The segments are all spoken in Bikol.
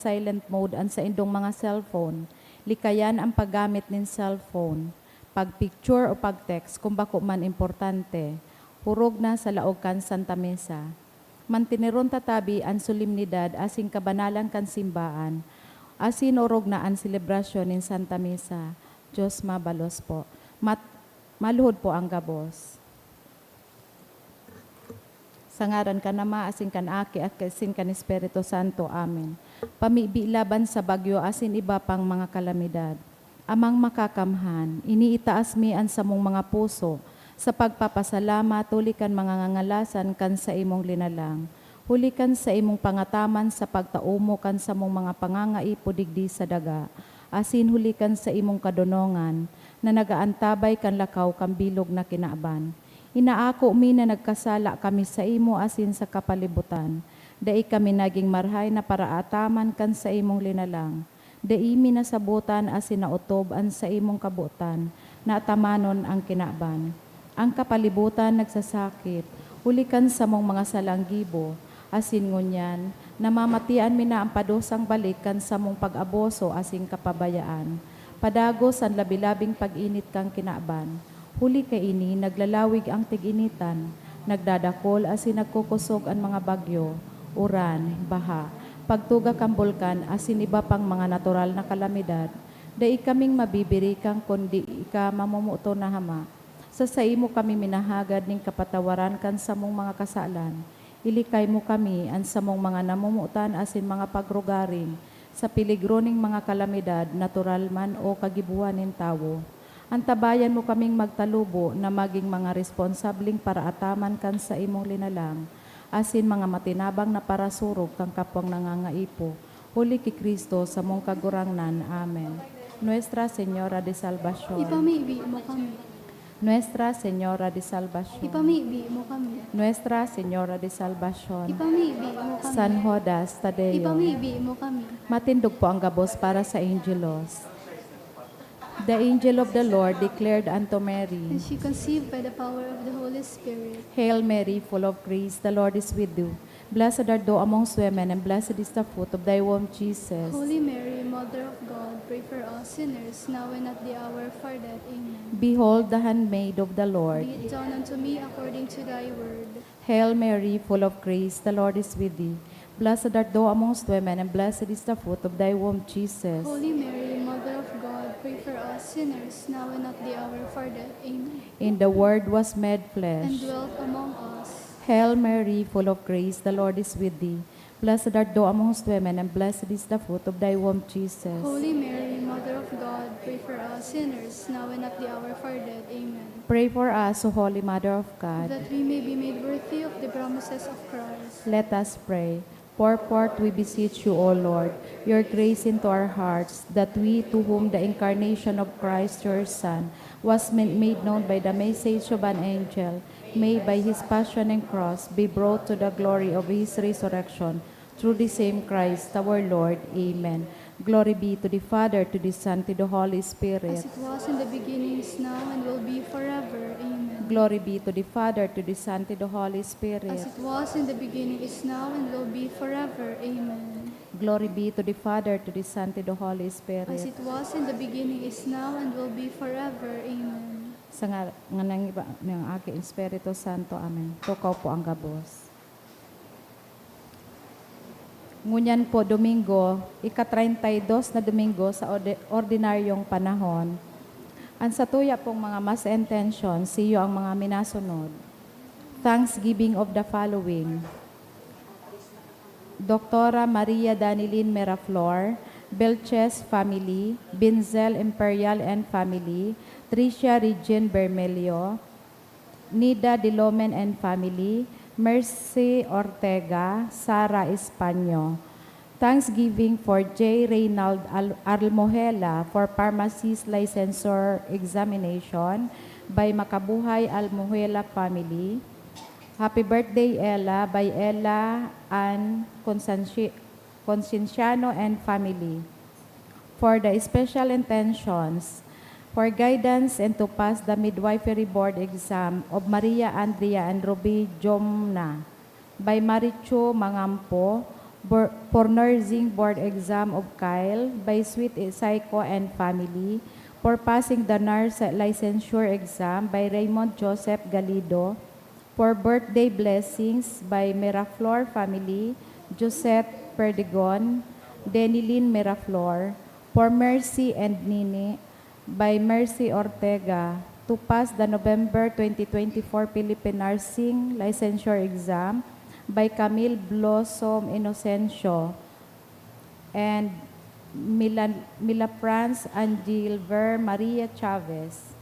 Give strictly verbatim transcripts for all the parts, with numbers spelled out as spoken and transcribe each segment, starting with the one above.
silent mode an saindong mga cellphone. Likayan an paggamit nin cellphone, pag-picture o pag-text kun bako man importante. Hurog na sa laog kan Santa Misa. Manteneron ta tabi an solemnidad asin kabanalan kan simbaan, asin orog na an selebrasyon nin Santa Misa. Dios mabalos po. Mat-, maluhod po ang gabos. Sa ngaran kan Ama, asin kan Aki, asin kan Espiritu Santo. Amen. Pamibi laban sa bagyo asin iba pang mga kalamidad. Amang Makakamhan, iniitaas mi an samong mga puso sa pagpapasalamat huli kan mga ngangalasan kan saimong linalang, huli kan saimong pangataman sa pagtaomo kan samong mga pangangaipo digdi sa daga, asin huli kan saimong kadonongan na nagaantabay kan lakaw kan bilog na kinaban. Inaako mi na nagkasala kami saimo asin sa kapalibutan. Dai kami nagin marahay na paraataman kan saimong linalang. Dai mi nasabotan asin naotob an saimong kabotan na atamanon an kinaban. An kapalibutan nagsasakit, huli kan samong mga salang gibo, asin ngunyan, namamatian mi na an padusang balik kan samong pag-abuso asin kapabayaan. Padagos an labi-labing pag-init kan kinaban. Huli kaini, naglalawig an tig-initan, nagdadakol asin nagkukosog an mga bagyo, uran, baha, pagtuga kan bulkan asin iba pang mga natural na kalamidad. Dai kaming mabibirikan kundi ika mamomoton na hama. Sa saimo kami minahagad nin kapatawaran kan samong mga kasalan. Ilikay mo kami, an samong mga namomotan asin mga pagrugaring, sa peligro nin mga kalamidad, natural man o kagibohan nin tawo. Antabayan mo kaming magtalubo na magin mga responsableng paraataman kan saimong linalang, asin mga matinabang na parasurog kan kapwang nangangaipo, huli ki Cristo, samong Kagurangnan. Amen. Nuestra Señora de Salvacion. Ipamibi mo kami. Nuestra Señora de Salvacion. Ipamibi mo kami. Nuestra Señora de Salvacion. Ipamibi mo kami. San Judas Tadeo. Ipamibi mo kami. Matindog po ang gabos para sa Angelos. The angel of the Lord declared unto Mary, And she conceived by the power of the Holy Spirit. Hail Mary, full of grace, the Lord is with you. Blessed art thou amongst women, and blessed is the fruit of thy womb, Jesus. Holy Mary, Mother of God, pray for us sinners, now and at the hour of our death. Amen. Behold the handmaid of the Lord. Be it done unto me according to thy word. Hail Mary, full of grace, the Lord is with thee. Blessed art thou amongst women, and blessed is the fruit of thy womb, Jesus. Holy Mary, Mother of God, pray for us sinners, now and at the hour of our death. Amen. And the Word was made flesh. And dwelt among us. Hail Mary, full of grace, the Lord is with thee. Blessed art thou amongst women, and blessed is the fruit of thy womb, Jesus. Holy Mary, Mother of God, pray for us sinners, now and at the hour of our death. Amen. Pray for us, O Holy Mother of God. That we may be made worthy of the promises of Christ. Let us pray. Pour forth, we beseech you, O Lord, your grace into our hearts, that we, to whom the incarnation of Christ your Son was ma-, made known by the message of an angel, may by his passion and cross be brought to the glory of his resurrection, through the same Christ our Lord. Amen. Glory be to the Father, to the Son, to the Holy Spirit. As it was in the beginning, is now, and will be forever. Amen. Glory be to the Father, to the Son, to the Holy Spirit. As it was in the beginning, is now, and will be forever. Amen. Glory be to the Father, to the Son, to the Holy Spirit. As it was in the beginning, is now, and will be forever. Amen. Sa nga-, ngalan ng Iba-, ng Aki, Espiritu Santo. Amen. Tukaw po ang gabos. Ngunyan po, Domingo, ika-treinta y dos na Domingo sa orde-, ordinaryong panahon. Ang satuya pong mga Mass intention, siyo ang mga minasunod. Thanksgiving of the following: Doktora Maria Danilin Miraflor, Belches family, Binzel Imperial and family, Tricia Regine Bermelio, Nida Dilomen and family, Mercy Ortega, Sara Españo. Thanksgiving for J Reynald Al-, Almohela for pharmacist licensure examination by Makabuhay Almohela family. Happy birthday, Ella, by Ella Ann Consanci-, Conscienciano and family. For the special intentions, for guidance and to pass the midwifery board exam of Maria Andrea and Ruby Jomna, by Marichu Mangampo, Bor-, for nursing board exam of Kyle by Sweet Isaiko and family, for passing the nurse licensure exam by Raymond Joseph Galido, for birthday blessings by Miraflor family, Josette Perdigon, Denilyn Miraflor, for Mercy and Nini, by Mercy Ortega, to pass the November twenty twenty-four Philippine Nursing Licensure Exam by Camille Blossom Inocencio and Milan-, Milafrance Angilver Maria Chavez.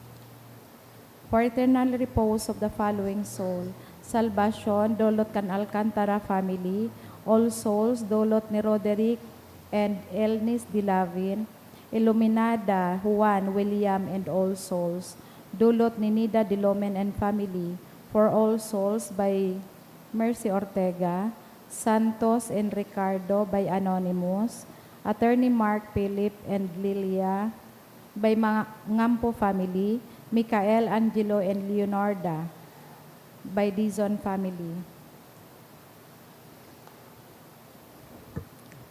For eternal repose of the following soul, salvation, dulot kan Alcantara family, all souls, dulot ni Roderick and Elnis Dilavin, Iluminada, Juan, William, and all souls, dulot ni Nida Dilomen and family, for all souls by Mercy Ortega, Santos and Ricardo by Anonymous, Attorney Mark Philip and Lilia, by mga Ngampo family, Michael, Angelo, and Leonarda, by Dizon family.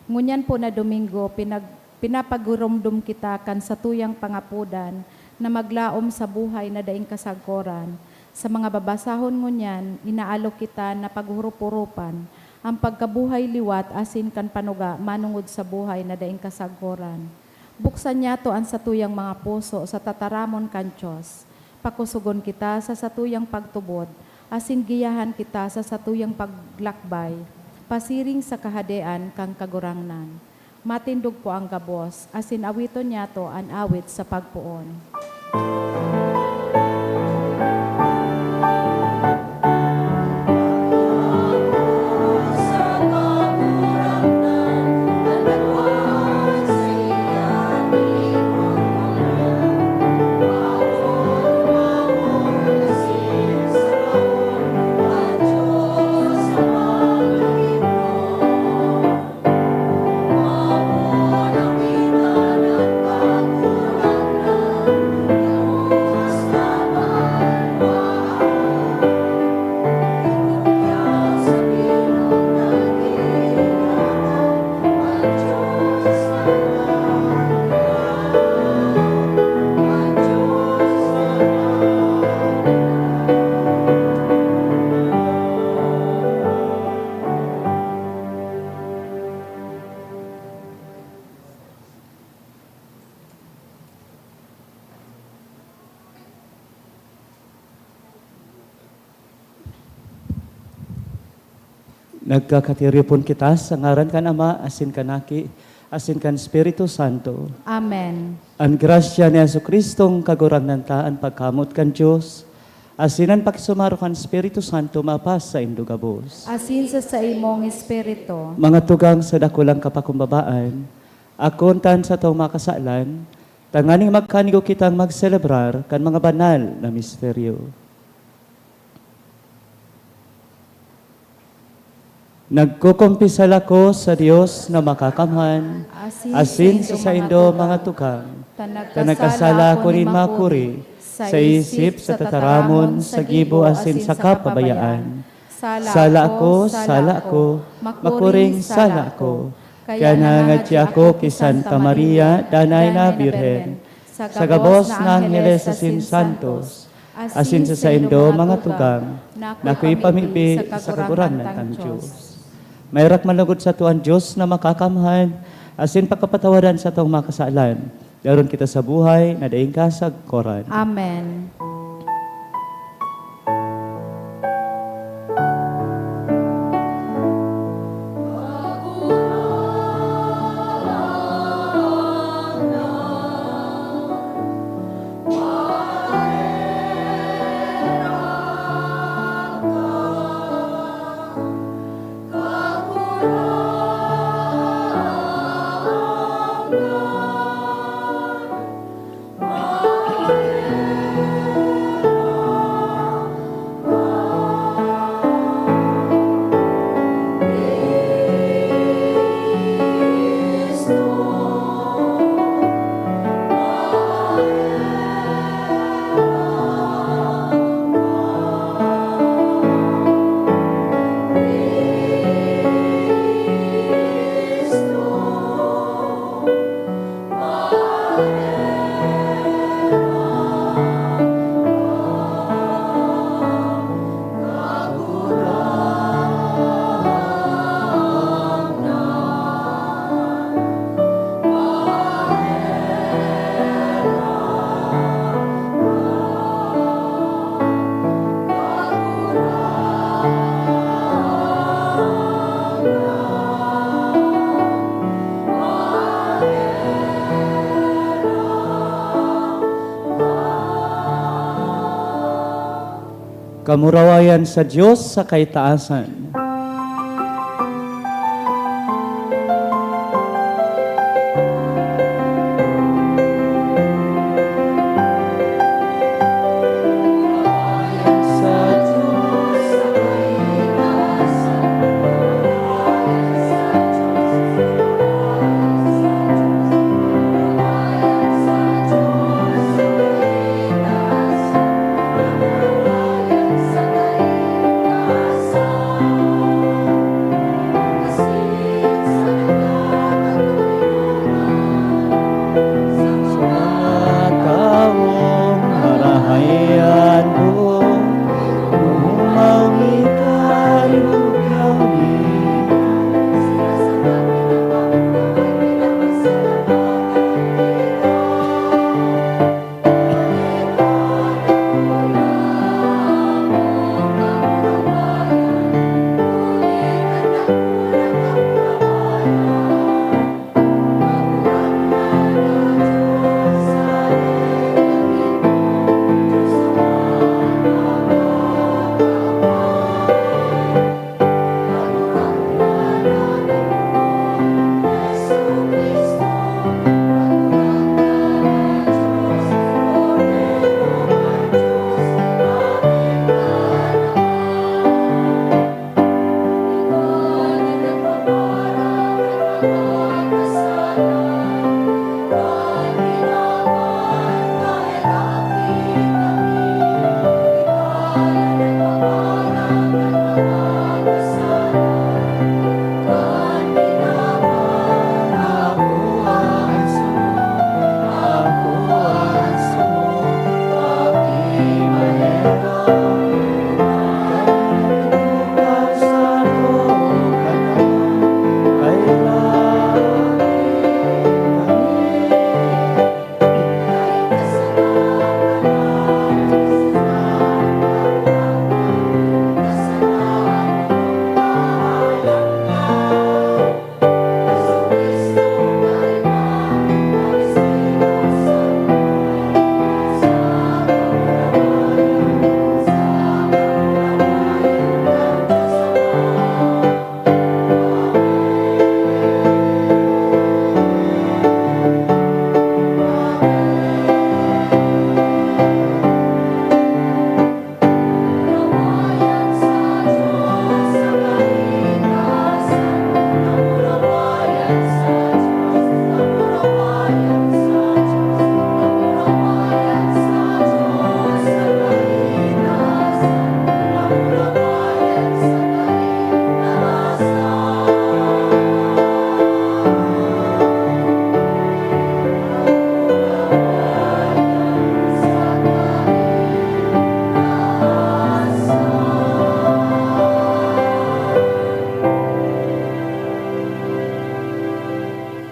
Ngunyan po na Domingo, pinag-, pinapagurumdom kita kan satuyang pangapodan na maglaom sa buhay na daing kasagkoran. Sa mga babasahon ngunyan, inaalok kita na paghurup-urupan an pagkabuhay liwat asin kan panuga manongod sa buhay na daing kasagkoran. Buksan niyato an satuyang mga puso sa tataramon kan Dios. Pakosogon kita sa satuyang pagtubod, asin giyahan kita sa satuyang paglakbay pasiring sa Kahadean kan Kagurangnan. Matindog po an gabos, asin awiton niyato an awit sa pagpoon. Nagkakatiripon kita sa ngaran kan Ama, asin kan Aki, asin kan Espiritu Santo. Amen. An grasya ni Jesu-Cristong Kagurangnan ta, an pagkamoot kan Dios, asin an pakisumaro kan Espiritu Santo mapas saindo gabos. Asin sa saimong espiritu. Mga tugang, sa dakulang kapakumbabaan, akoon ta an satong mga kasalan, tanganing magkanigo kitang magselebrar kan mga banal na misteryo. Nagkukumpisal ako sa Dios na makakamhan, asin sa saindo, mga tugang, ta nagkasala ako nin makuri, sa isip, sa tataramon, sa gibo, asin sa kapabayaan. Sala ako, sala ako, makuring sala ako. Kaya nangangadya ako ki Santa Maria, danay na Birhen, sa gabos na angheles asin santos, asin sa saindo, mga tugang, na akoy pamibi sa Kagurangnan tang Dios. Maherak man logod sato an Dios na makakamhan, asin pakapatawadan satong mga kasalan. Daron kita sa buhay na daing kasagkoran. Amen. Kamurawayan sa Dios sa kaitaasan. Sa mga tawong marahay an buhok, umawi ka, ilugaw mi.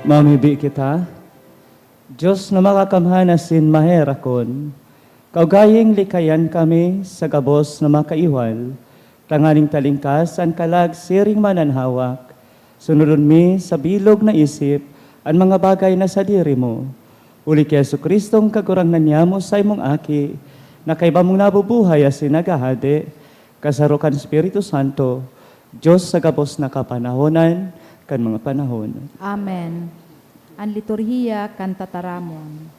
Mamibi kita. Dios na makakamhan asin maherakon, kaugayong likayan kami sa gabos na makaiwal, tanganing talingkas an kalag siring mananhawak, sunodon mi sa bilog na isip an mga bagay na sadiri mo. Huli ki Jesu-Cristong Kagurangnan niamo, saimong Aki, na kaiba mong nabubuhay asin naghahade, kasaro kan Espiritu Santo, Dios sa gabos na kapanahonan kan mga panahon. Amen. An liturhiya kan tataramon.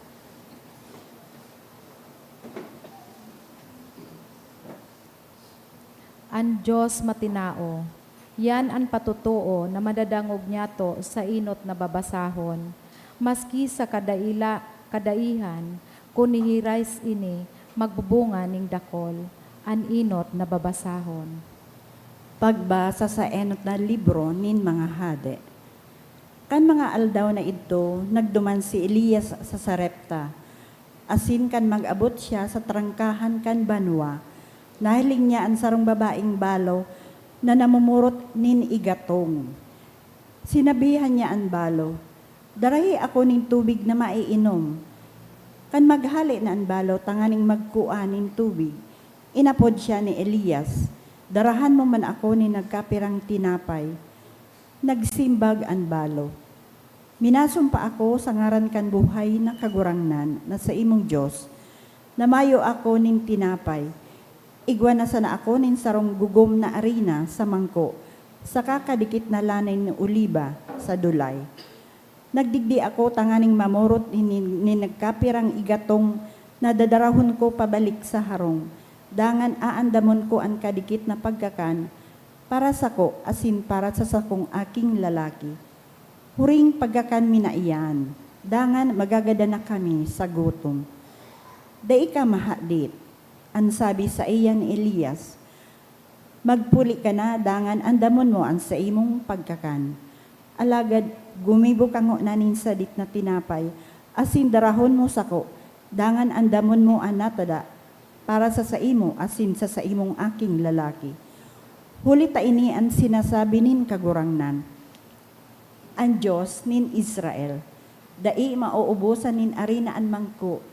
An Dios matinao, iyan an patotoo na madadangog niyato sa enot na babasahon. Maski sa kadaila, kadaihan, kun ihirais ini, magbubunga nin dakul. An enot na babasahon. Pagbasa sa enot na libro nin mga Hade. Kan mga aldaw na idto, nagduman si Elias sa Sarepta, asin kan mag-abot siya sa trangkahan kan banwa, nahiling niya an sarong babaeng balo na namumurot nin igatong. Sinabihan niya an balo, "Darahi ako nin tubig na maiinom." Kan maghale na an balo tanganing magkua nin tubig, inapod siya ni Elias, "Darahan mo man ako nin nagkapirang tinapay." Nagsimbag an balo, "Minasumpa ako sa ngaran kan buhay na Kagurangnan na saimong Dios, na mayo ako nin tinapay." Igwa na sana ako nin sarong gugom na arina sa mangko, saka kadikit na lana nin oliba sa dulay. Nagdigdi ako tanganing mamorot nin, nin nagkapirang igatong na dadarahon ko pabalik sa harong. Dangan aandamon ko an kadikit na pagkakan para sako asin para sa sakong aking lalaki. Huring pagkakan mi na iyan, dangan magagadan na kami sa gutom. "Dai ka mahadit," an sabi saiya ni Elias. "Magpuli ka na, dangan andamon mo an saimong pagkakan. Alagad gumibo ka ngona nin sadit na tinapay, asin darahon mo sako, dangan andamon mo an natada para sa saimo asin sa saimong aking lalaki. Huli ta ini an sinasabi nin Kagurangnan, an Dios nin Israel, 'Dai maoobosan nin arina an mangko,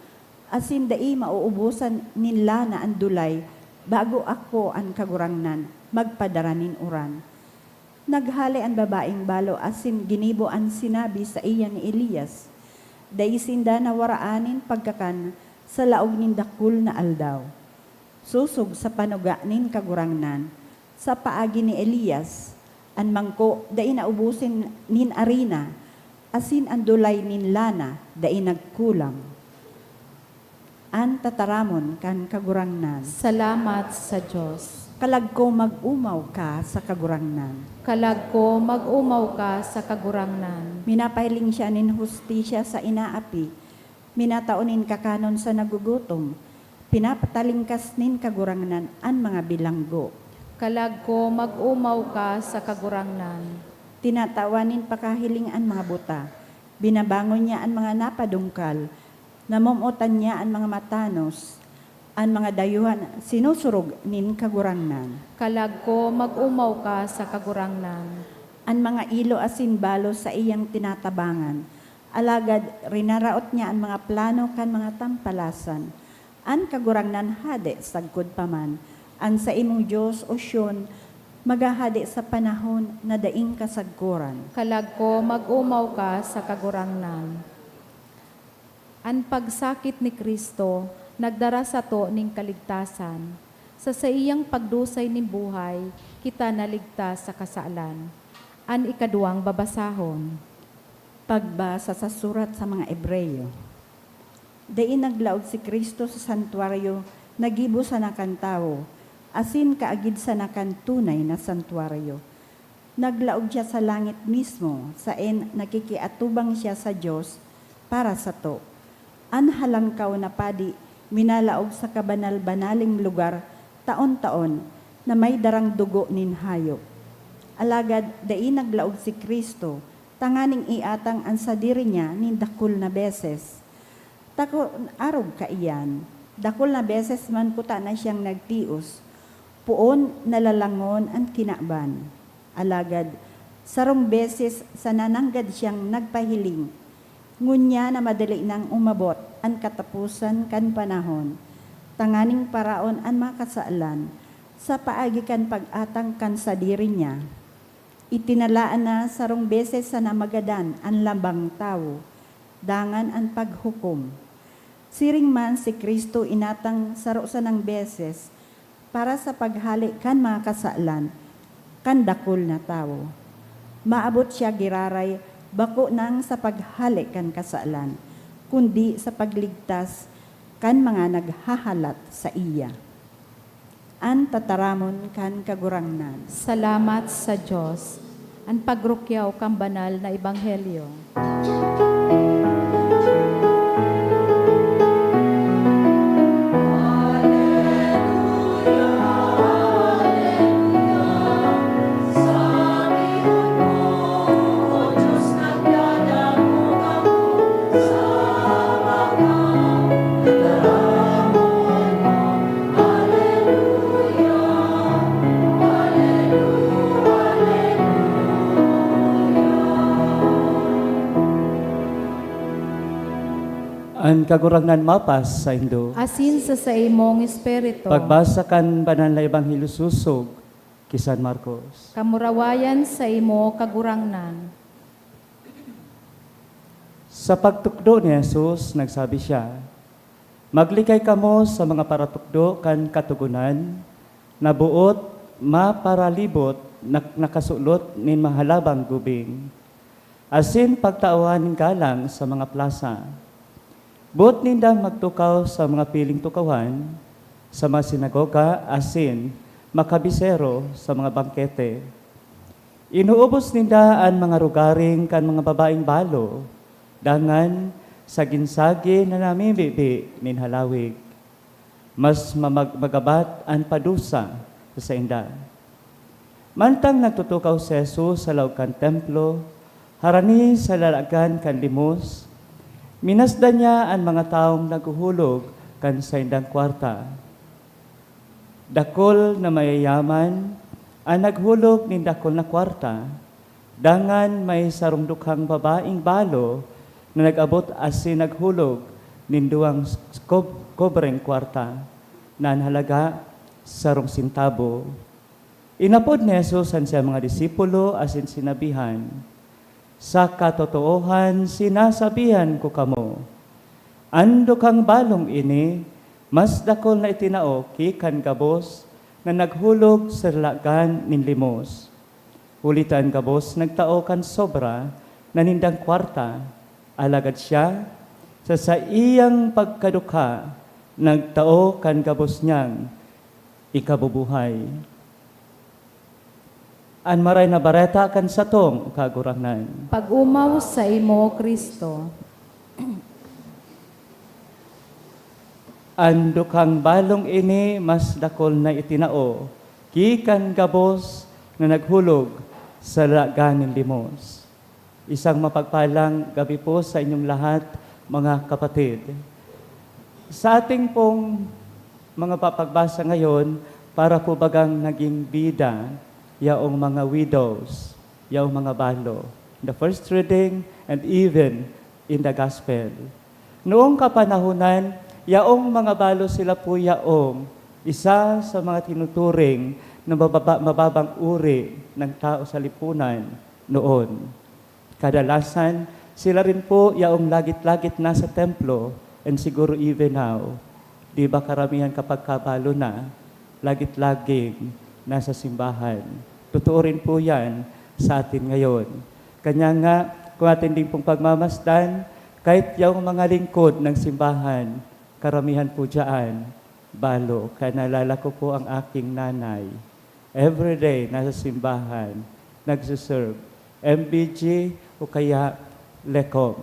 asin dai maoobosan nin lana an dulay, bago ako, an Kagurangnan, magpadara nin uran.'" Naghale an babaeng balo asin ginibo an sinabi saiya ni Elias. Dai sinda nawaraan nin pagkakan sa laog nin dakul na aldaw. Sosog sa panuga nin Kagurangnan, sa paagi ni Elias, an mangko dai naubosan nin arina, asin an dulay nin lana dai nagkulang. An tataramon kan Kagurangnan. Salamat sa Dios. Kalag ko, mag-omaw ka sa Kagurangnan. Kalag ko, mag-omaw ka sa Kagurangnan. Minapahiling siya nin hustisya sa inaapi, minatao nin kakanon sa nagugutom, pinapatalingkas nin Kagurangnan an mga bilanggo. Kalag ko, mag-omaw ka sa Kagurangnan. Tinatawan nin pakahiling an mga buta, binabangon niya an mga napadungkal, namomotan niya an mga matanos, an mga dayuhan sinusurog nin Kagurangnan. Kalag ko, mag-omaw ka sa Kagurangnan. An mga ilo asin balos saiyang tinatabangan, alagad rinaraot niya an mga plano kan mga tampalasan. An Kagurangnan hade sagkod pa man. An saimong Dios, O Sion, maghahade sa panahon na daing kasagkoran. Kalag ko, mag-omaw ka sa Kagurangnan. An pagsakit ni Cristo nagdara sato nin kaligtasan. Sa saiyang pagdusay nin buhay, kita naligtas sa kasalan. An ikaduwang babasahon. Pagbasa sa surat sa mga Hebreo. Dai naglaog si Cristo sa santuaryo na gibo sana kan tawo, asin kaagid sana kan tunay na santuaryo. Naglaog siya sa langit mismo, saen nakikiatubang siya sa Dios para sato. An Halangkaw na Padi minalaog sa kabanal-banaling lugar taon-taon na may darang dugo nin hayop. Alagad dai naglaog si Cristo tanganing iatang an sadiri niya nin dakul na beses. Ta kun arog kaiyan, dakul na beses man kutana siyang nagtios, poon na lalangon an kinaban. Alagad sarong beses sana nanggad siyang nagpahiling, ngunyan na madali nang umabot an kataposan kan panahon, tanganing paraon an mga kasalan sa paagi kan pag-atang kan sadiri niya. Itinalaan na sarong beses sana magadan an lambang tawo, dangan an paghukom. Siring man, si Cristo inatang saro sanang beses para sa paghale kan mga kasalan kan dakul na tawo. Maabot siya giraray bako nang sa paghale kan kasalan, kundi sa pagligtas kan mga naghahalat saiya. An tataramon kan Kagurangnan. Salamat sa Dios. An pagrukyaw kan banal na ebanghelyo. An Kagurangnan mapas saindo. Asin sa saimong espiritu. Pagbasa kan Banal na Ebanghelyo sosog ki San Marcos. Kamurawayan saimo, Kagurangnan. Sa pagtukdo ni Jesus, nagsabi siya, Maglikay kamo sa mga paratukdo kan Katogonan, na boot maparalibot na nakasulot nin mahalabang gubing, asin pagtawan nin galang sa mga plasa. Boot nindang magtukaw sa mga piling tukawan, sa mga sinagoga, asin makabisero sa mga bangkete. Inuubos ninda an mga rogaring kan mga babaeng balo, dangan sagin-sagin na namimibi nin halawig. Mas mamag-, magabat an padusa sa sainda. Mantang nagtutukaw si Jesus sa laog kan Templo, harani sa lalagan kan limos, minasdan niya an mga tawong naghuhulog kan saindang kwarta. Dakul na mayayaman an naghulog nin dakul na kwarta, dangan may sarong dukhang babaeng balo na nag-abot asin naghulog nin duwang s-, kob-, kobreng kwarta na an halaga sarong sentabo. Inapod ni Jesus an saiyang mga disipulo asin sinabihan, "Sa katotoohan, sinasabihan ko kamo, an dukhang balong ini mas dakul na itinao ki kan gabos na naghulog sa lalagan nin limos. Huli ta an gabos nagtao kan sobra na nindang kwarta, alagad siya, sa saiyang pagkadukha, nagtao kan gabos niyang ikabubuhay." An Maray na Bareta kan satong Kagurangnan. Pag-omaw saimo, Cristo. An dukhang balong ini mas dakul na itinao ki kan gabos na naghulog sa lalagan nin limos. Isang mapagpalang gabi po sa inyong lahat, mga kapatid. Sa ating pong mga papagbasa ngayon, para po bagang naging bida yaong mga widows, yaong mga balo, the first reading, and even in the gospel. Noong kapanahonan, yaong mga balo sila po yaong isa sa mga tinuturing na mababa-, mababang uri ng tao sa lipunan noon. Kadalasan, sila rin po yaong lagit-lagit nasa templo, and siguro even now. Di ba karamihan kapag kabalo na, lagit-laging nasa simbahan? Totoo rin po yan sa atin ngayon. Kanya nga, kung atin din pong pagmamasdan, kahit yung mga lingkod ng simbahan, karamihan po dyan, balo. Kaya naalala ko po ang aking nanay. Everyday, nasa simbahan, nagsiserve. M B G o kaya Lecom.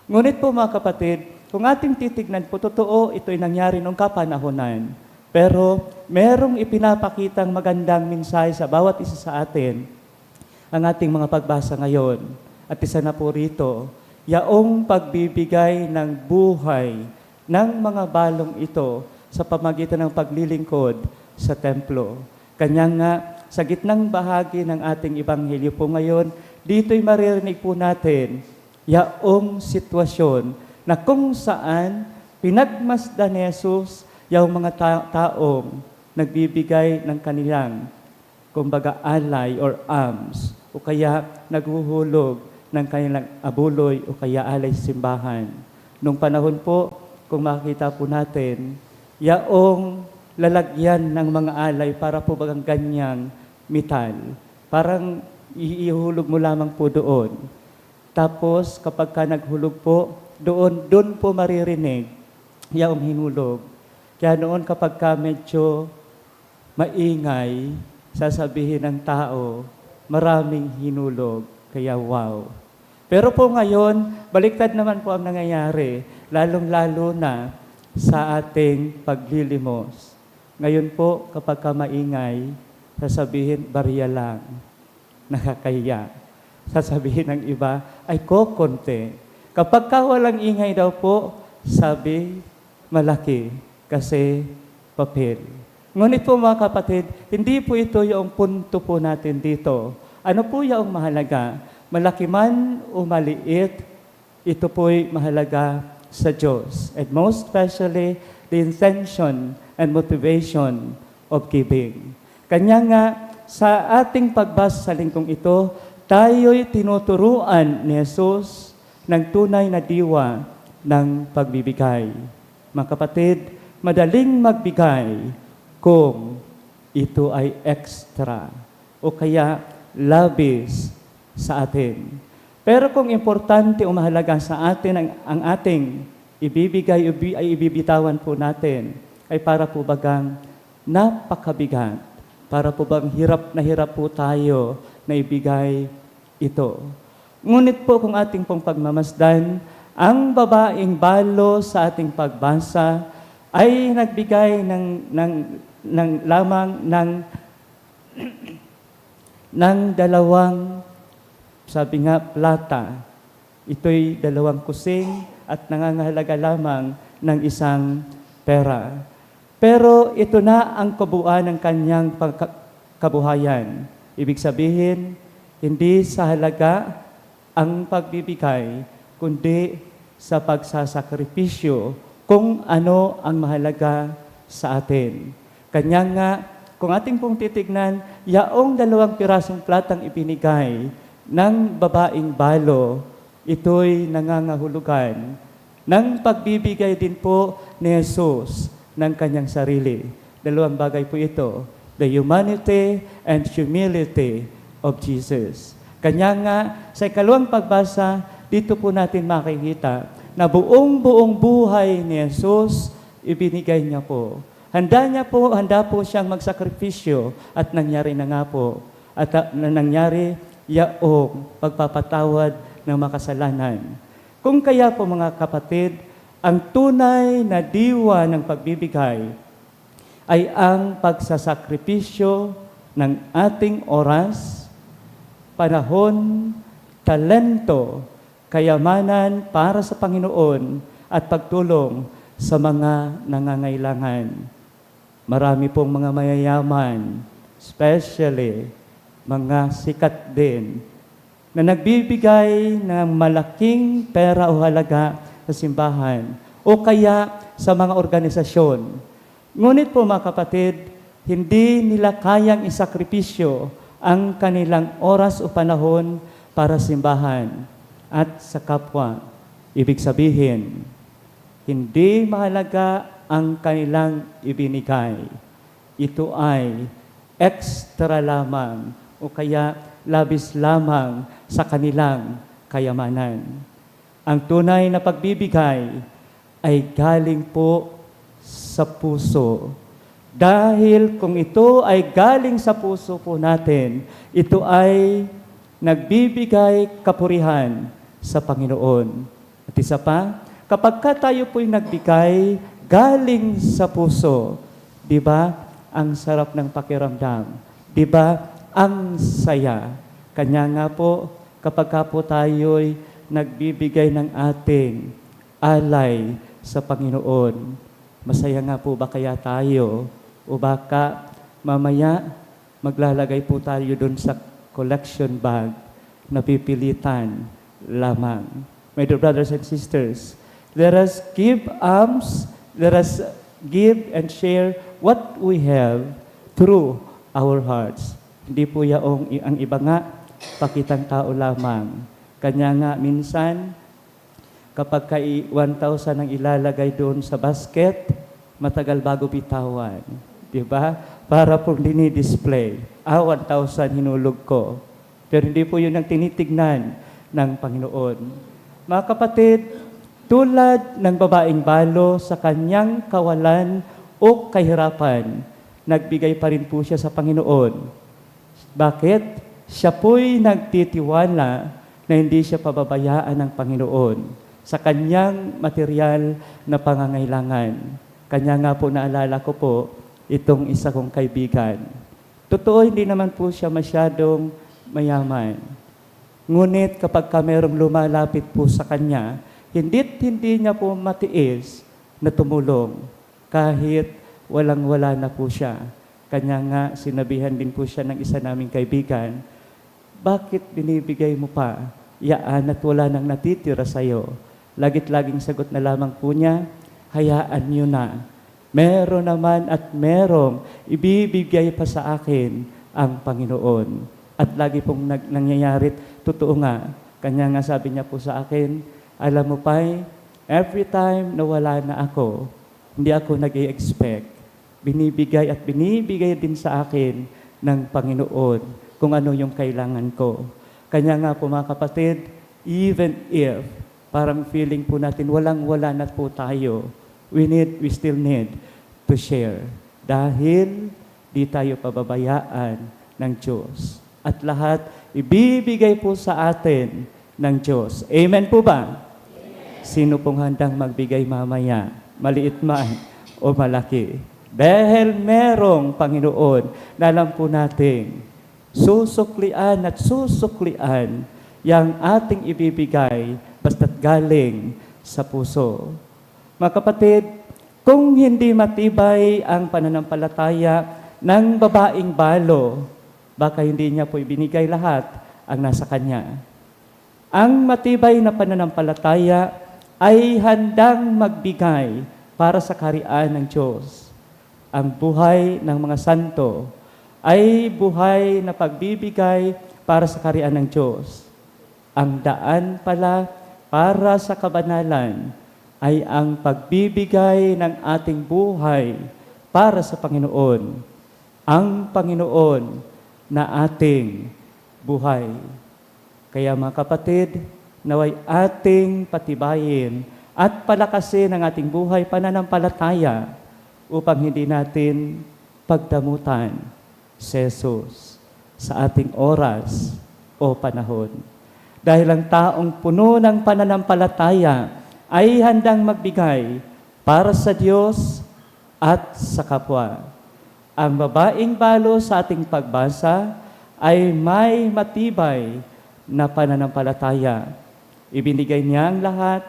Ngunit po, mga kapatid, kung ating titignan po, totoo, ito'y nangyari nung kapanahonan. Pero merong ipinapakitang magandang mensahe sa bawat isa sa atin ang ating mga pagbasa ngayon. At isa na po rito, yaong pagbibigay ng buhay ng mga balong ito sa pamagitan ng paglilingkod sa templo. Kanya nga, sa gitnang bahagi ng ating ebanghelyo po ngayon, dito'y maririnig po natin yaong sitwasyon na kung saan pinagmasdan ni Jesus yaong mga ta-, taong nagbibigay ng kanilang, kumbaga, alay or alms, o kaya naghuhulog ng kanilang abuloy o kaya alay sa simbahan. Nung panahon po, kung makikita po natin, yaong lalagyan ng mga alay para po bagang ganyang metal, parang i-, ihulog mo lamang po doon. Tapos, kapag ka naghulog po, doon, doon po maririnig yaong hinulog. Kaya noon, kapag ka medyo maingay, sasabihin ng tao, "Maraming hinulog, kaya wow." Pero po ngayon, baliktad naman po ang nangyayari, lalong-lalo na sa ating paglilimos. Ngayon po, kapag ka maingay, sasabihin, "Barya lang." Nakakahiya. Sasabihin ng iba, "Ay, kokonti." Kapag ka walang ingay daw po, sabi, "Malaki, kasi papel." Ngunit po, mga kapatid, hindi po ito yung punto po natin dito. Ano po yung mahalaga? Malaki man o maliit, ito po'y mahalaga sa Diyos, and most especially, the intention and motivation of giving. Kanya nga, sa ating pagbasa sa linggong ito, tayo'y tinuturuan ni Jesus ng tunay na diwa ng pagbibigay. Mga kapatid, madaling magbigay kung ito ay extra o kaya labis sa atin. Pero kung importante o mahalaga sa atin ang, ang ating ibibigay o bi-, ay ibibitawan po natin, ay para po bagang napakabigat, para po bang hirap na hirap po tayo na ibigay ito. Ngunit po, kung ating pong pagmamasdan, ang babaeng balo sa ating pagbasa ay nagbigay ng, ng, ng lamang ng, ng dalawang, sabi nga, plata. Ito'y dalawang kusing at nangangahalaga lamang ng isang pera. Pero ito na ang kabuuan ng kanyang pagka-, kabuhayan. Ibig sabihin, hindi sa halaga ang pagbibigay, kundi sa pagsasakripisyo kung ano ang mahalaga sa atin. Kanya nga, kung ating pong titignan, yaong dalawang pirasong platang ibinigay ng babaeng balo, ito'y nangangahulugan ng pagbibigay din po ni Jesus ng kanyang sarili. Dalawang bagay po ito, the humanity and humility of Jesus. Kanya nga, sa ikalawang pagbasa, dito po natin makikita na buong-buong buhay ni Jesus, ibinigay niya po. Handa niya po, handa po siyang magsakripisyo at nangyari na nga po. At, ah, na nangyari, yaong pagpapatawad ng makasalanan. Kung kaya po, mga kapatid, ang tunay na diwa ng pagbibigay ay ang pagsasakripisyo ng ating oras, panahon, talento, kayamanan para sa Panginoon at pagtulong sa mga nangangailangan. Marami pong mga mayayaman, especially mga sikat din, na nagbibigay ng malaking pera o halaga sa simbahan o kaya sa mga organisasyon. Ngunit po, mga kapatid, hindi nila kayang isakripisyo ang kanilang oras o panahon para sa simbahan at sa kapwa. Ibig sabihin, hindi mahalaga ang kanilang ibinigay. Ito ay extra lamang o kaya labis lamang sa kanilang kayamanan. Ang tunay na pagbibigay ay galing po sa puso. Dahil kung ito ay galing sa puso po natin, ito ay nagbibigay kapurihan sa Panginoon. At isa pa, kapag ka tayo po'y nagbigay galing sa puso, di ba, ang sarap ng pakiramdam? Di ba, ang saya? Kanya nga po, kapag ka po tayo'y nagbibigay ng ating alay sa Panginoon, masaya nga po ba kaya tayo? O baka mamaya, maglalagay po tayo dun sa collection bag, napipilitan lamang. My dear brothers and sisters, let us give alms, let us give and share what we have through our hearts. Hindi po yaong i-, ang iba nga, pakitang tao lamang. Kanya nga, minsan, kapag ka i-, one thousand ang ilalagay doon sa basket, matagal bago bitawan. Di ba? Para pong dinidisplay. Ah, one thousand hinulog ko. Pero hindi po yun ang tinitignan ng Panginoon. Mga kapatid, tulad ng babaeng balo sa kanyang kawalan o kahirapan, nagbigay pa rin po siya sa Panginoon. Bakit? Siya po'y nagtitiwala na hindi siya pababayaan ng Panginoon sa kanyang material na pangangailangan. Kanya nga po, naalala ko po itong isa kong kaibigan. Totoo, hindi naman po siya masyadong mayaman. Ngunit kapag ka merong lumalapit po sa kanya, hindi't hindi niya po matiis na tumulong kahit walang-wala na po siya. Kanya nga, sinabihan din po siya ng isa naming kaibigan, "Bakit binibigay mo pa yaan at wala nang natitira sa'yo?" Lagit-laging sagot na lamang po niya, "Hayaan niyo na. Meron naman at merong ibibigay pa sa akin ang Panginoon." At lagi pong nag-, nangyayari, totoo nga. Kanya nga sabi niya po sa akin, "Alam mo, Pay, every time na wala na ako, Hindi ako nag-i-expect. Binibigay at binibigay din sa akin ng Panginoon kung ano yung kailangan ko. Kanya nga po, mga kapatid, even if parang feeling po natin walang-wala na po tayo, we need, we still need to share. Dahil di tayo pababayaan ng Diyos. At lahat ibibigay po sa atin ng Diyos. Amen po ba? Sino pong handang magbigay mamaya? Maliit man o malaki. Dahil merong Panginoon na alam po nating susuklian at susuklian yang ating ibibigay basta't galing sa puso. Mga kapatid, kung hindi matibay ang pananampalataya ng babaeng balo, baka hindi niya po ibinigay lahat ang nasa kanya. Ang matibay na pananampalataya ay handang magbigay para sa kaharian ng Diyos. Ang buhay ng mga santo ay buhay na pagbibigay para sa kaharian ng Diyos. Ang daan pala para sa kabanalan ay ang pagbibigay ng ating buhay para sa Panginoon, ang Panginoon na ating buhay. Kaya, mga kapatid, naway ating patibayin at palakasin ang ating buhay pananampalataya upang hindi natin pagdamutan si Jesus sa ating oras o panahon. Dahil ang taong puno ng pananampalataya ay handang magbigay para sa Diyos at sa kapwa. Ang babaeng balo sa ating pagbasa ay may matibay na pananampalataya. Ibinigay niya ang lahat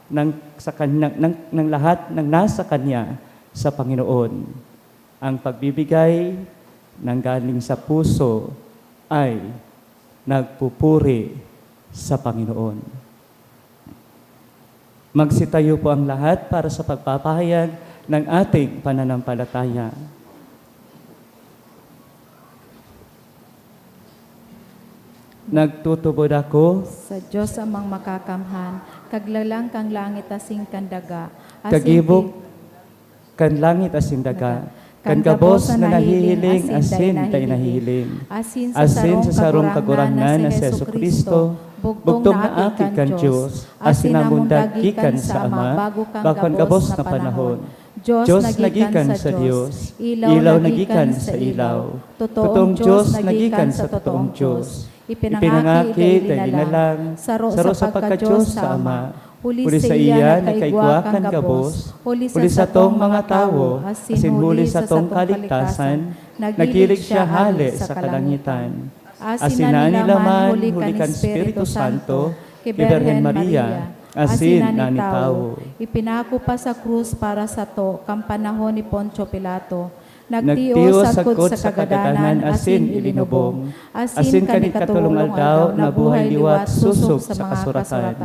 ng, sa kan-, ng, ng, ng lahat ng nasa kanya sa Panginoon. Ang pagbibigay nanggaling sa puso ay nagpupuri sa Panginoon. Magsitayo po ang lahat para sa pagpapahayag ng ating pananampalataya. Nagtutubod ako sa Diyos Amang Makakamhan, Kaglalang kan langit asin kan daga, asin kagibo ki- kan langit asin daga, kan gabos na nahihiling asin dai nahihiling, asin sa sarong Kagurangnan na si Jesu-Cristo, bugtong na Aki kan Dios, asin namundag gikan sa Ama bago kan gabos na panahon. Dios na gikan sa Dios, ilaw na gikan sa ilaw, totoong Dios na gikan sa totoong Dios, ipinangaki dai linalang, saro sa pagka-Dios sa Ama, huli saiya nagkaigwa kan gabos, huli sa satong mga tawo, asin huli sa satong kaligtasan, naggilig siya hale sa kalangitan. Asin nanilaman huli kan Espiritu Santo, ki Birhen Maria, asin nani tawo. Ipinako pa sa krus para sato kan panahon ni Poncio Pilato. Nagtios sagkod sa kagadanan asin ilinubong, asin kan ikatolong aldaw nabuhay liwat sosog sa mga kasuratan.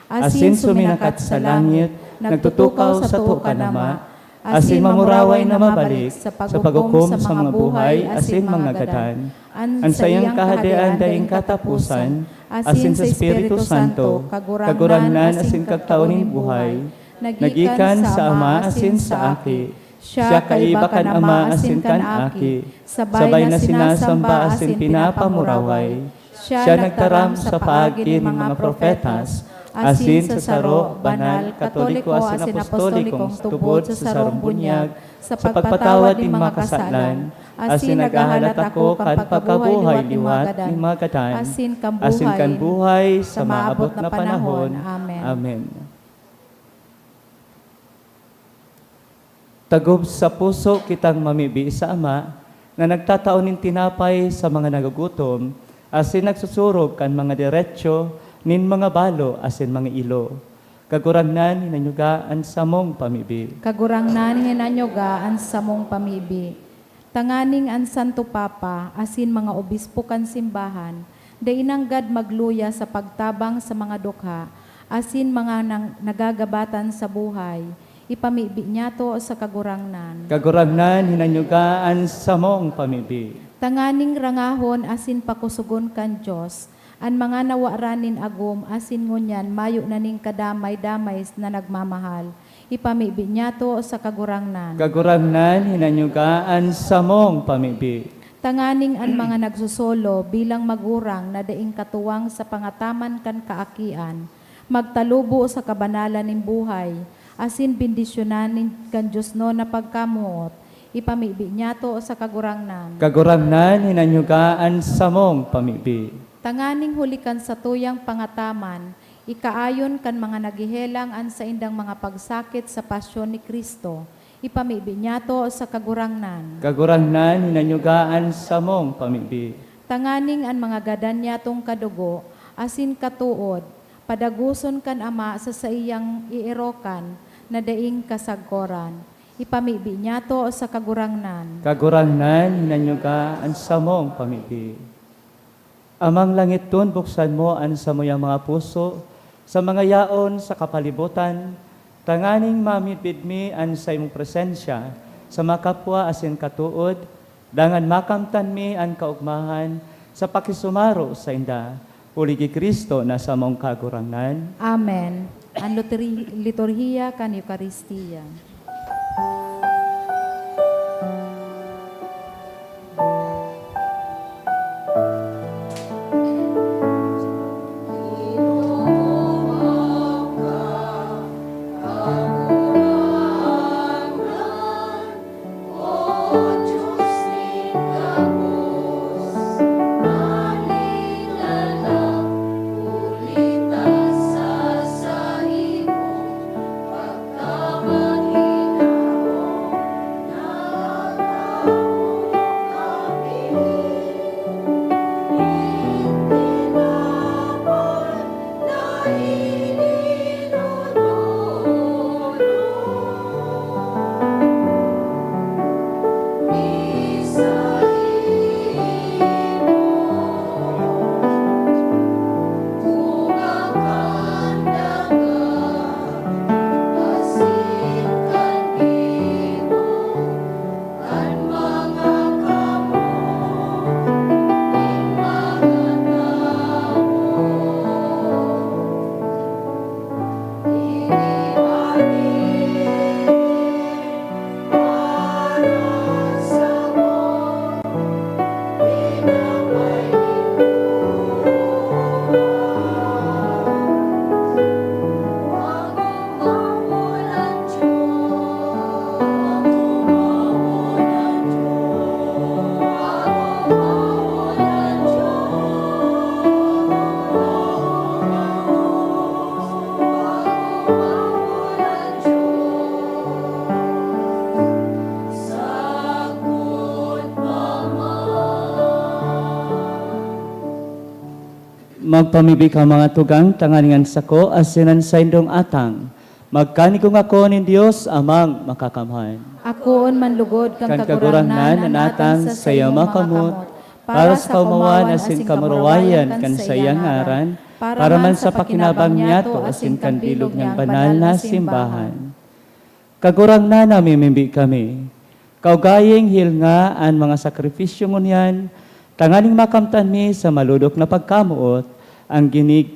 Asin suminakat sa langit, nagtutukaw sato kan Ama, asin mamuraway na mabalik sa paghukom sa mga buhay asin mga gadan. An saiyang Kahadean daing kataposan, asin sa Espiritu Santo, Kagurangnan asin Kagtao nin buhay, nagikan sa Ama asin sa Aki. Siya kaiba kan Ama asin kan Aki, sabay na sinasamba asin pinapamuraway. Siya nagtaram sa paagi nin mga propetas, asin sa saro, banal, katoliko asin apostolikong tubod sa sarong bunyag, sa pagpatawad nin mga kasalan, asin naghahalat ako kan pagkabuhay liwat nin mga gadan, asin kan buhay sa maabot na panahon. Amen. Amen. Tagob sa puso kitang mamibi sa Ama, na nagtatao nin tinapay sa mga nagugutom, asin nagsusurog kan mga deretso nin mga balo asin mga ilo. Kagurangnan, hinanyuga an samong pamibi. Kagurangnan, hinanyuga an samong pamibi. Tanganing an Santo Papa asin mga obispo kan simbahan dai nanggad magluya sa pagtabang sa mga dukha asin mga nang-, nagagabatan sa buhay, ipamibi niyato sa Kagurangnan. Kagurangnan, hinanyuga an samong pamibi. Tanganing rangahon asin pakosogon kan Dios an mga nawaran nin agom asin ngunyan mayo na nin kadamay-damay na nagmamahal, Ipamibi niyato sa Kagurangnan. Kagurangnan, hinanyuga an samong pamibi. Tanganing an mga nagsusolo bilang magurang na daing katuwang sa pangataman kan kaakian, magtalubo sa kabanalan nin buhay, asin bendisyonan nin kan Diosnon na pagkamoot, ipamibi niyato sa Kagurangnan. Kagurangnan, hinanyuga an samong pamibi. Tanganing huli kan satuyang pangataman, ikaayon kan mga naghehelang an saindang mga pagsakit sa pasyon ni Cristo, ipamibi niyato sa Kagurangnan. Kagurangnan, hinanyuga an samong pamibi. Tanganing an mga gadan niyatong kadugo asin katood, padagoson kan Ama sa saiyang eerokan na daing kasagkoran, ipamibi niyato sa Kagurangnan. Kagurangnan, hinanyuga an samong pamibi. Amang langitnon, buksan mo an samuyang mga puso sa mga yaon sa kapalibutan, tanganing mamidbid mi an saimong presensya sa mga kapwa asin katood, dangan makamtan mi an kaogmahan sa pakisumaro sainda. Huli ki Cristo na samong Kagurangnan. Amen. An lotri-, liturhiya kan Eukaristia. Magpamibi ka, mga tugang, tanganing an sako asin an saindong atang magkanigo ngako nin Dios Amang Makakamhan. Akoon man lugod kan Kagurangnan an atang sa iyo makamot, para sa kaomawan asin kamurawayan kan saiyang ngaran, para man sa pakinabang niyato asin kan bilog niyang banal na simbahan. Kagurangnan, namimibi kami. Kaugaying hilnga an mga sakrifisyo ngunyan, tanganing makamtan mi sa malodok na pagkamoot an ginig-,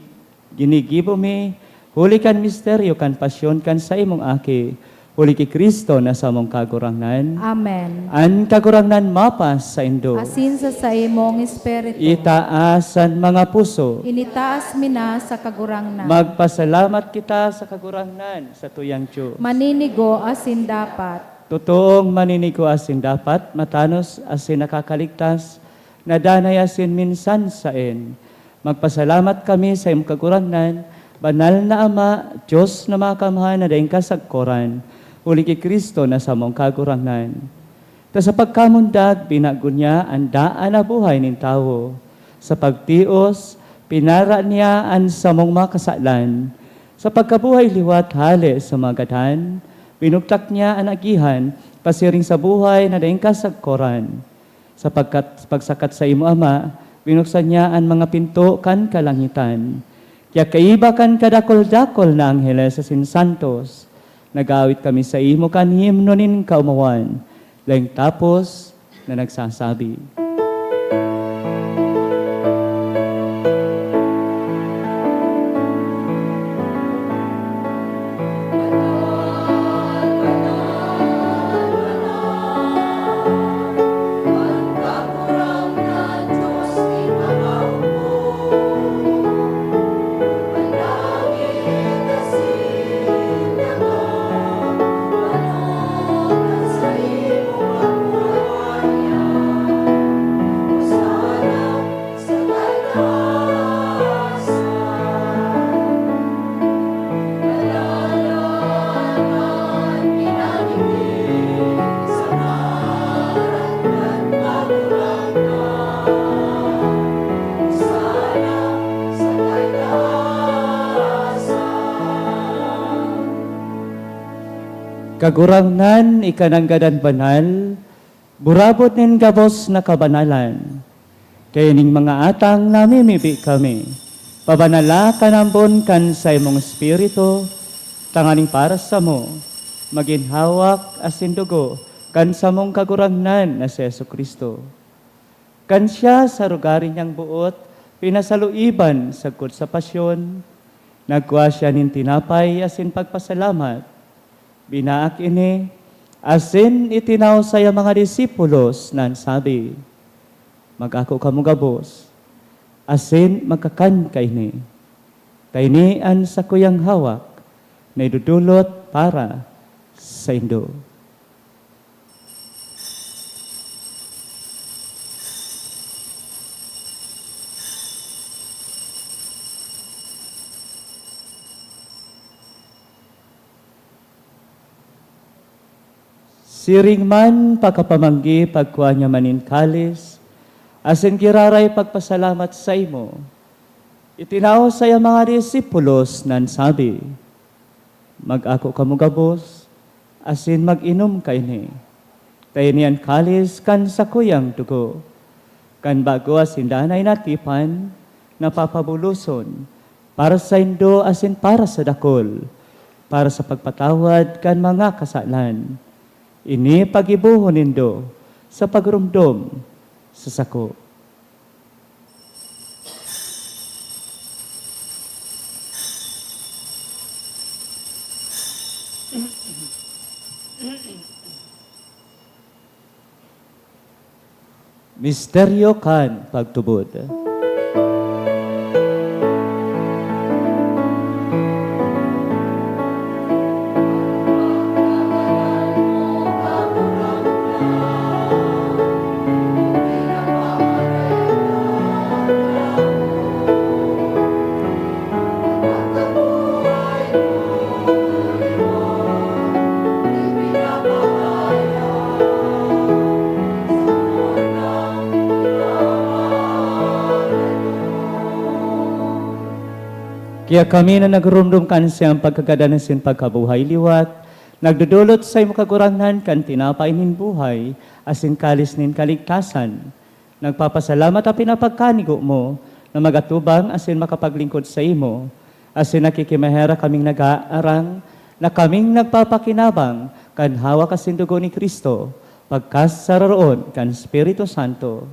ginigibo mi huli kan misteryo kan pasyon kan saimong Aki, huli ki Cristo na samong Kagurangnan. Amen. An Kagurangnan mapasaindo. Asin sa saimong espiritu. Itaas an mga puso. Initaas mi na sa Kagurangnan. Magpasalamat kita sa Kagurangnan, satuyang Dios. Maninigo asin dapat. Totoong maninigo asin dapat, matanos asin nakakaligtas, na danay asin minsan saen. Magpasalamat kami sa imong Kagurangnan, Banal na Ama, Dios na Makakamhan na daing kasagkoran, huli ki Cristo na samong Kagurangnan. Ta sa pagkamundag, binago niya an daan na buhay nin tawo. Sa pagtios, pinara niya an samong mga kasalan. Sa pagkabuhay liwat hale sa mga gadan, binugtak niya an agihan pasiring sa buhay na daing kasagkoran. Sa pagkat-, pagsakat sa imo Ama, binuksan niya an mga pinto kan kalangitan. Kaya kaiba kan kadakul-dakul na angheles asin santos, nag-aawit kami sa imo kan himno nin kaomawan, laeng tapos na nagsasabi, Kagurangnan, ika nanggadan banal, burabod nin gabos na kabanalan. Kaya ning mga atang namimibi kami, pabanala kan ambon kan saimong Espiritu, tanganing para samo, magin hawak asin dugo kan samong Kagurangnan na si Jesu-Cristo. Kan siya sa rugari niyang boot pinasaluiban sagkod sa pasyon, nagkua siya nin tinapay asin pagpasalamat, binaak ini, asin itinaw sa iyang mga disipulos na nagsabi, "Mag-ako kamo gabos, asin magkakan kaini. Ta ini an sakuyang hawak na idodolot para saindo." Siring man, pakapamanggi, pagkua niya man nin kalis, asin giraray pagpasalamat saimo, itinao sa iyang mga disipulos na nagsabi, "Mag-ako kamo gabos, asin mag-inom kaini. Ta ini an kalis kan sakuyang dugo, kan bago asin danay na tipan, na papabuloson para saindo asin para sa dakul, para sa pagpatawad kan mga kasalan. Ini paggibohon nindo sa pagromdom sa sako." Misteryo kan pagtubod. Kaya kami na nagromdom kan saiyang pagkagadan asin pagkabuhay liwat, nagdodolot saimo, Kagurangnan, kan tinapay nin buhay asin kalis nin kaligtasan. Nagpapasalamat ta pinapagkanigo mo na magatubang asin makapaglingkod saimo, asin nakikimaherak kaming nag-aarang na kaming nagpapakinabang kan hawak asin dugo ni Cristo, pagkasararoon kan Espiritu Santo.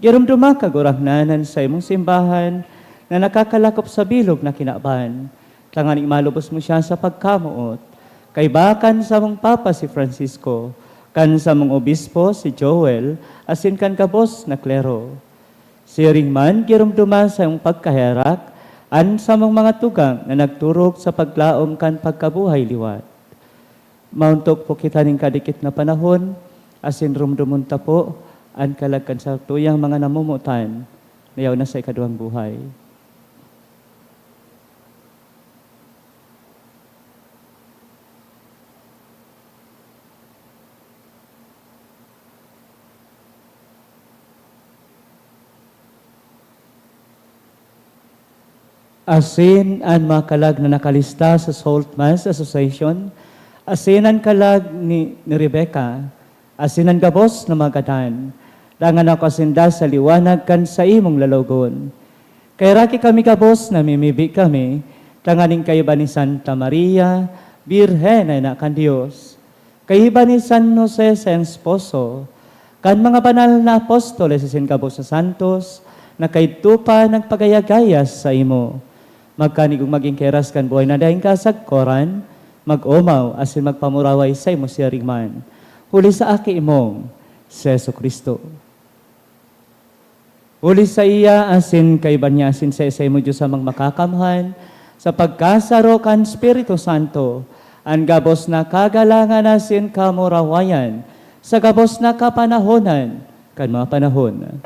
Giromdoma, Kagurangnan, an saimong simbahan na nakakalakop sa bilog na kinaban, tanganing malubos mo siya sa pagkamoot, kaiba kan samong Papa si Francisco, kan samong Obispo si Joel, asin kan gabos na klero. Siring man, giromdoma sa iyong pagkaherak an samong mga tugang na nagturog sa paglaom kan pagkabuhay liwat. Maontok po kita nin kadikit na panahon, asin romdomon ta po an kalag kan satuyang mga namomotan na yaon na sa ikaduwang buhay. Asin an mga kalag na nakalista sa Salt Mass Association, asin an kalag ni, ni Rebecca, asin an gabos na mga gadan, dangan ako sinda sa liwanag kan saimong lalawogon. Kaheraki kami gabos, namimibi kami, tanganing kaiba ni Santa Maria, Birhen na ina kan Dios, kaiba ni San Jose sa iyang esposo, kan mga banal na apostoles asin gabos na santos na kaidto pa nagpagaya-gaya saimo. Magkanigong magin keras kan buhay na daing kasagkoran, mag-omaw asin magpamuraway saimo siring man, huli sa Aki mong si Jesu-Cristo. Huli saiya asin kaiba niya asin sa saimo, Dios Amang Makakamhan, sa pagkasaro kan Espiritu Santo, an gabos na kagalangan asin kamurawayan sa gabos na kapanahonan kan mga panahon.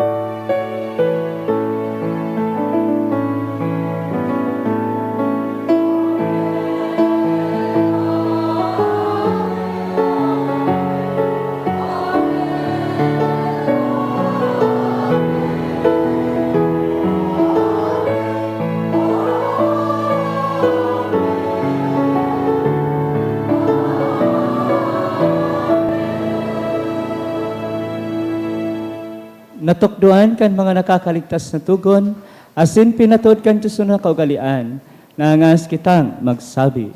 Natukdoan kan mga nakakaligtas na togon, asin pinatod kan Dios na kaugalean, nangas kitang magsabi.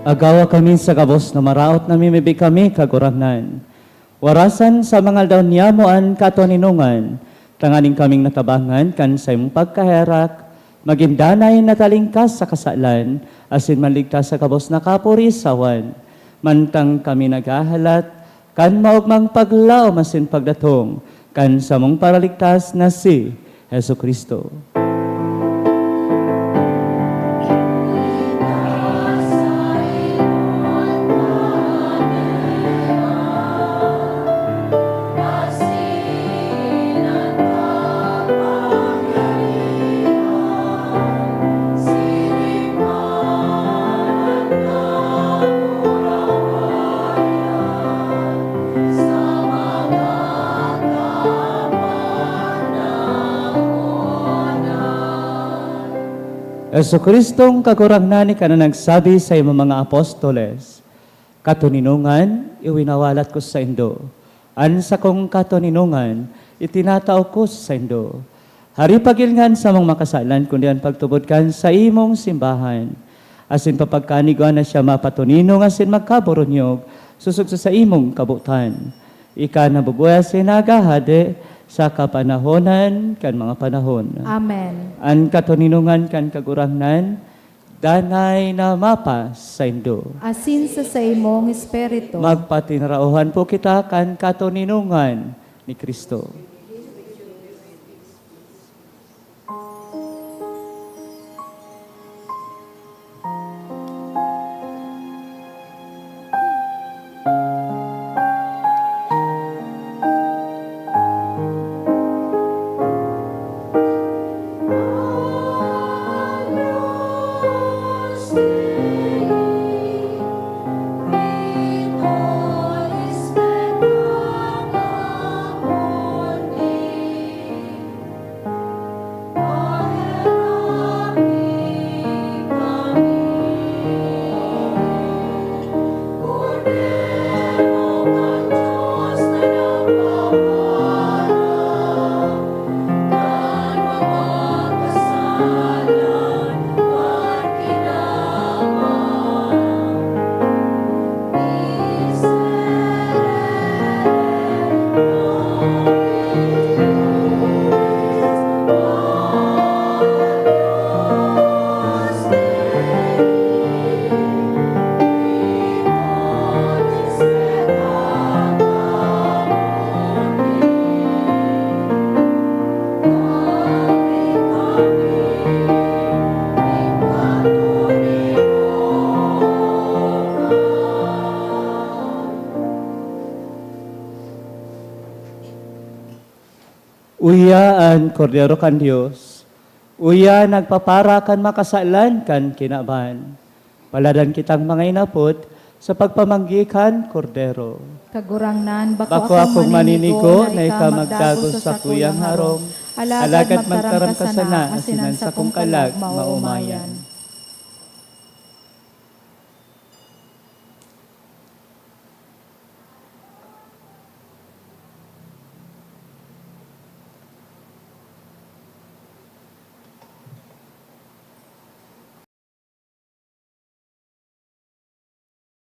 Agawa kami sa gabos na maraot na mimibi kami, Kagurangnan. Warasan sa mga aldaw niyamo an katoninongan, tanganing kaming natabangan kan saimong pagkaherak, magin danay na talingkas sa kasalan, asin manligtas sa gabos na kapurisawan. Mantang kami naghahalat kan maogmang paglaom asin pagdatong kan samong Paraligtas na si Jesu-Cristo. Jesu-Cristong Kagurangnan, ika na nagsabi sa imong mga apostoles, "Katoninongan, iwinawalat ko saindo. An sakong katoninongan, itinatao ko saindo." Hari, pagilngan samong makasalan, kundi an pagtubod kan saimong simbahan. Asin papagkanigwa na siya mapatoninong asin magkaburunyog, sosog sa saimong kabotan. Ika nabubuhay asin naghahade sa kapanahonan kan mga panahon. Amen. An katoninongan kan Kagurangnan, danay na mapasaindo. Asin sa saimong espiritu. Magpatinraohan po kita kan katoninongan ni Cristo. Uya an Kordero kan Dios, uya nagpapara kan makasalan kan kinaban. Paladan kitang mga inapod sa pagpamanggi kan Kordero. Kagurangnan, bako Bako akong akong maninigo maninigo na na ika ika magdagos magdagos sa sa kuyang kuyang harong, harong, alagad alagad magtaram magtaram ka ka sana sana asin asin an an sakong sakong kalag kalag maumayan. Maumayan.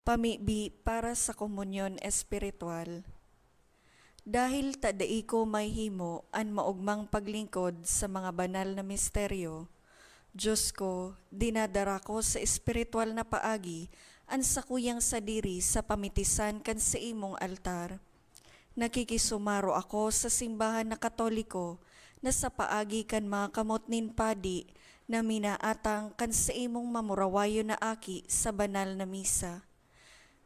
Pamibi para sa komunyon espiritual. Dahil ta dai ko mahihimo an maogmang paglingkod sa mga banal na misteryo, Dios ko, dinadara ko sa espiritual na paagi an sakuyang sadiri sa pamitisan kan saimong altar. Nakikisumaro ako sa simbahan na Katoliko na sa paagi kan mga kamot nin padi na minaatang kan saimong mamurawayon na aki sa banal na misa.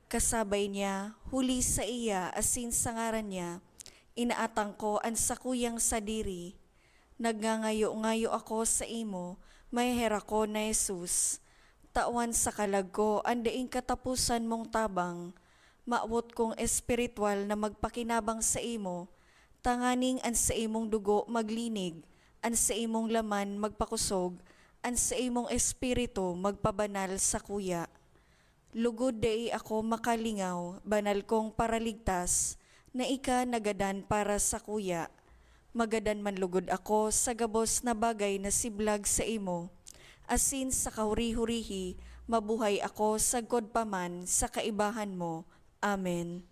Kasabay niya, huli saiya asin sa ngaran niya, inaatang ko an sakuyang sadiri. Nagngangayo-ngayo ako saimo, maheherak ko na Jesus, tawan sa kalag ko an daing kataposan mong tabang. Mawot kong espiritual na magpakinabang saimo, tanganing an saimong dugo maglinig, an saimong laman magpakosog, an saimong espiritu magpabanal sakuya. Lugod dai ako makalingaw, banal kong Paraligtas, na ika nagadan para sakuya. Magadan man lugod ako sa gabos na bagay na siblag saimo, asin sa kahuri-hurihi, mabuhay ako sagkod pa man sa kaibahan mo. Amen.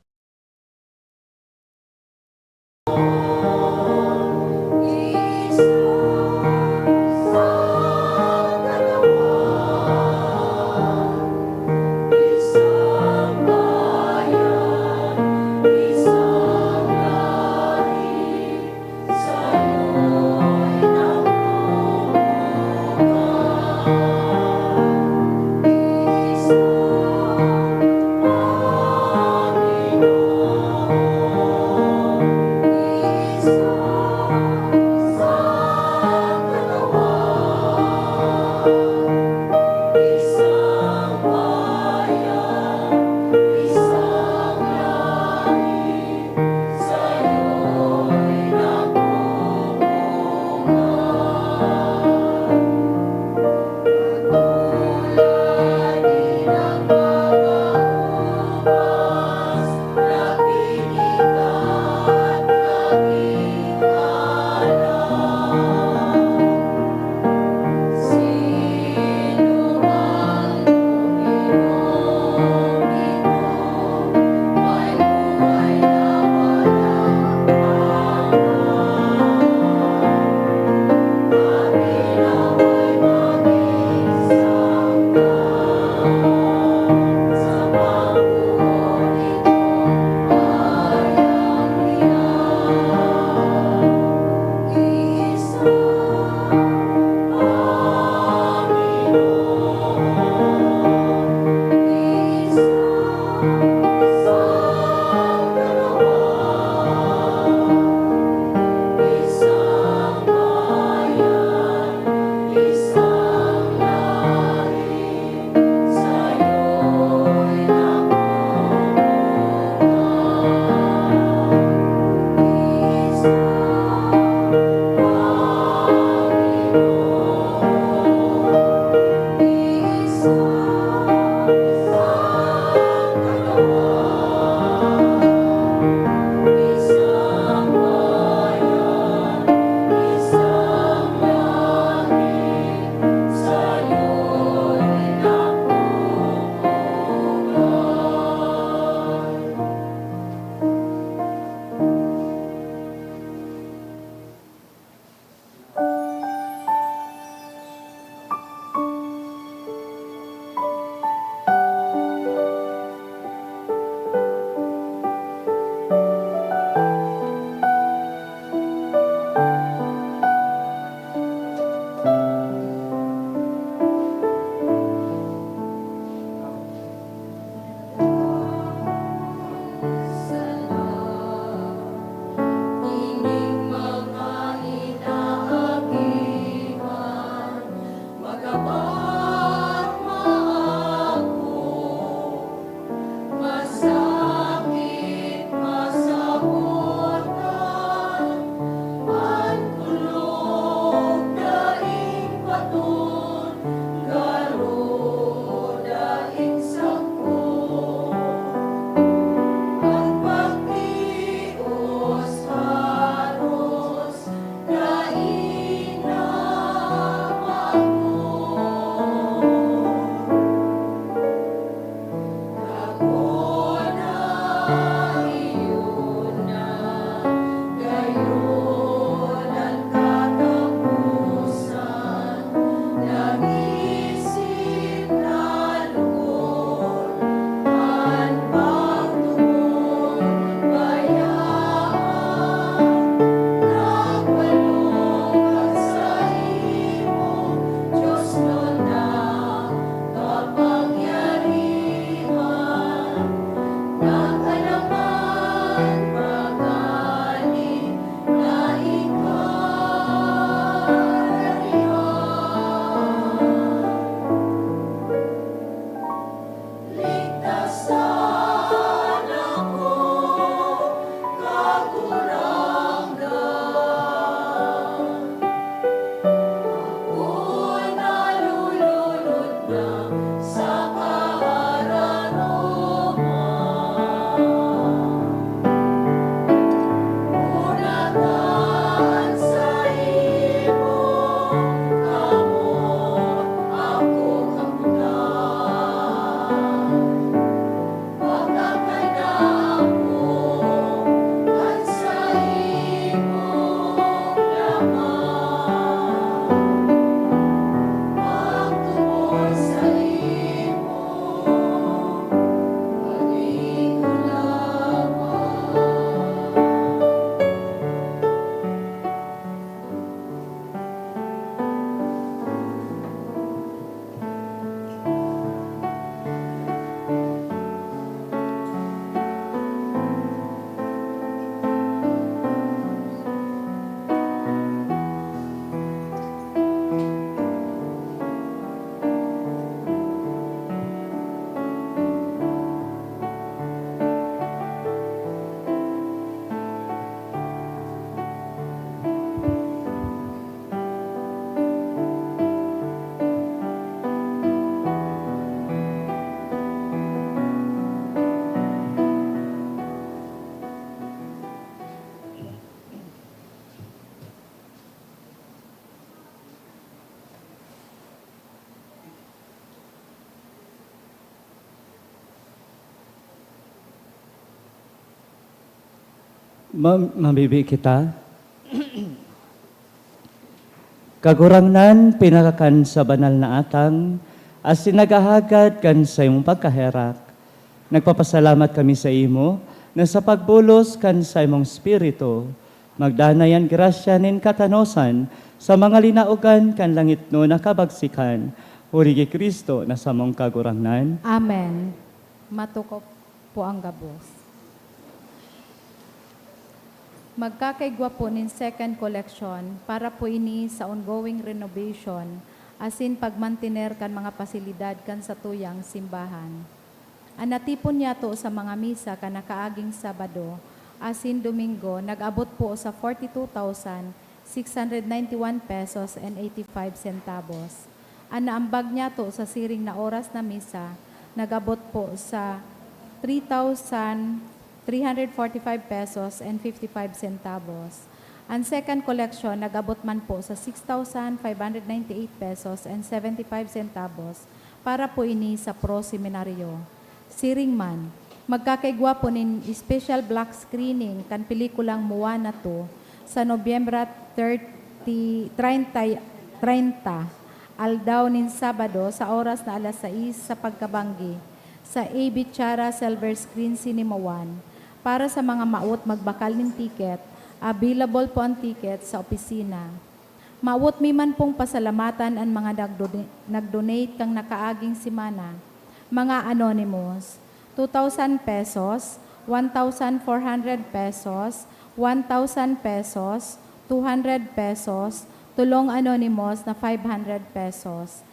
Ma-, mabibi kita. Kagurangnan, pinakakan sa banal na atang, asin naghahagad kan saimong pagkaherak. Nagpapasalamat kami sa imo na sa pagbulos kan saimong Espiritu, magdanay an grasya nin katanosan sa mga linaogan kan langitnon na kabagsikan, huli ki Cristo na samong Kagurangnan. Amen. Matukop po ang gabos. Magkakaigwa po nin second collection para po ini sa ongoing renovation asin pagmantener kan mga pasilidad kan satuyang simbahan. An natipon niyato sa mga misa kan nakaaging Sabado asin Domingo nag-abot po sa forty-two thousand six hundred ninety-one pesos and eighty-five centavos. An naambag niyato sa siring na oras na misa nag-abot po sa three thousand three hundred forty-five pesos and fifty-five centavos. An second collection nag-abot man po sa six thousand five hundred ninety-eight pesos and seventy-five centavos para po ini sa Pro Seminario. Siring man, magkakaigwa po nin special black screening kan pelikulang Moana two sa Nobyembre thirty, treinta, treinta, aldaw nin Sabado sa oras na alas sais sa pagkabanggi sa A B Tiara Silver Screen Cinema One. Para sa mga mawot magbakal nin ticket, available po ang ticket sa opisina. Mawot mi man pong pasalamatan an mga nagdone-, nag-donate kan nakaaging semana. Mga anonymous, two thousand pesos, one thousand four hundred pesos, one thousand pesos, two hundred pesos, tolong anonymous na five hundred pesos.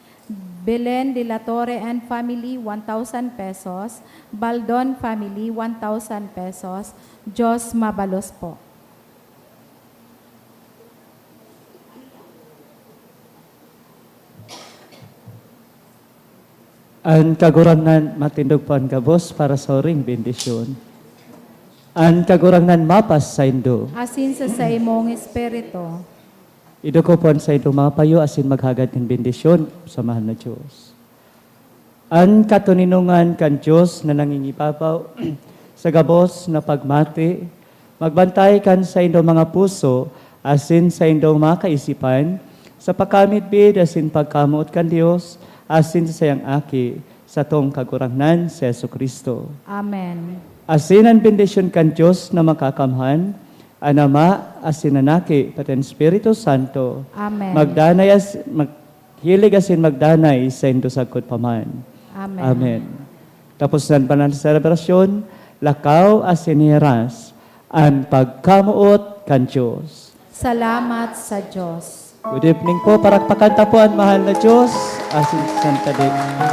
Belen de la Torre and family, one thousand pesos. Baldon family, one thousand pesos. Diyos mabalos po. An Kagurangnan matindog po an gabos para sa oring bendisyon. An Kagurangnan mapas saindo. Asin sa saimong espiritu. Idukopon saindo mga payo asin maghagad nin bendisyon sa mahal na Diyos. An katoninongan kan Dios na nangingibabaw sa gabos na pagmati, magbantay kan saindong mga puso asin saindong mga kaisipan sa pagkamidbid asin pagkamoot kan Dios asin sa saiyang Aki, satong Kagurangnan, si Jesu-Cristo. Amen. Asin an bendisyon kan Dios na Makakamhan, an Ama asin an Aki, pati an Espiritu Santo, Amen. Magdanay as-, mag-, hilig asin magdanay saindo sagkod pa man. Amen. Amen. Tapos na an banal na selebrasyon, lakaw asin hiras an pagkamoot kan Dios. Salamat sa Dios. Good evening po. Parakpakan ta po an mahal na Dios asin Santa Dena.